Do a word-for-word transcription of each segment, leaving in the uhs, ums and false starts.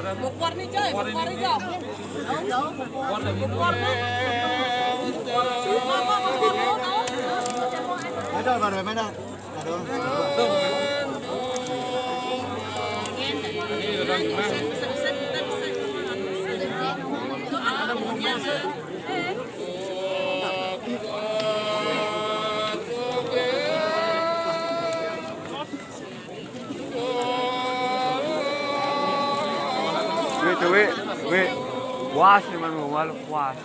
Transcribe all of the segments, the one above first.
Mau keluar nih, Coy, mau keluar nih, Coy. Mau keluar nih. Mau keluar nih. Medal, Bang, medal. Aduh. Wait, wait, wait. Puas, man, wala puas.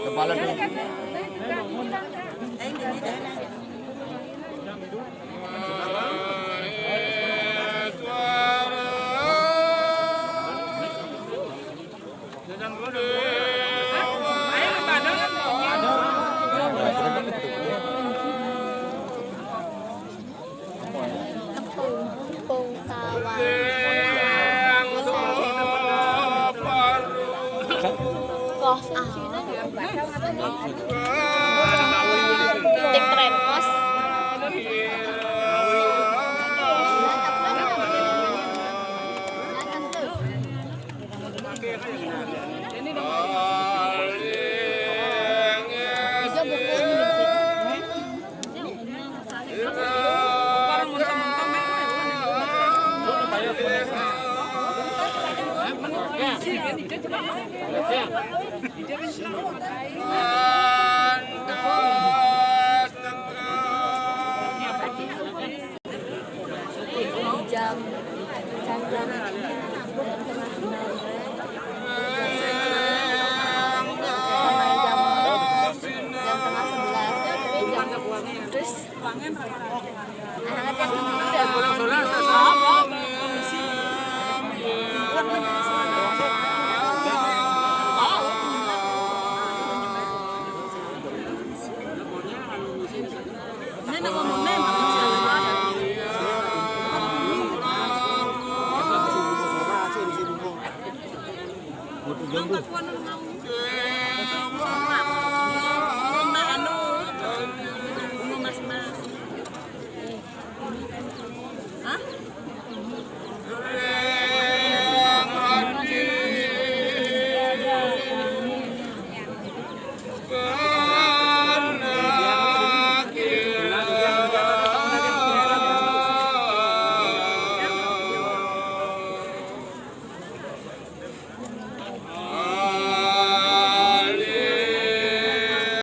Kepala dulu. Tepung, tepung, tawar. Kosong Cina juga. Tim Trempos. Jam, jam, jam, jam tengah sembilan belas, sama jam, jam tengah sebelas, jam, terus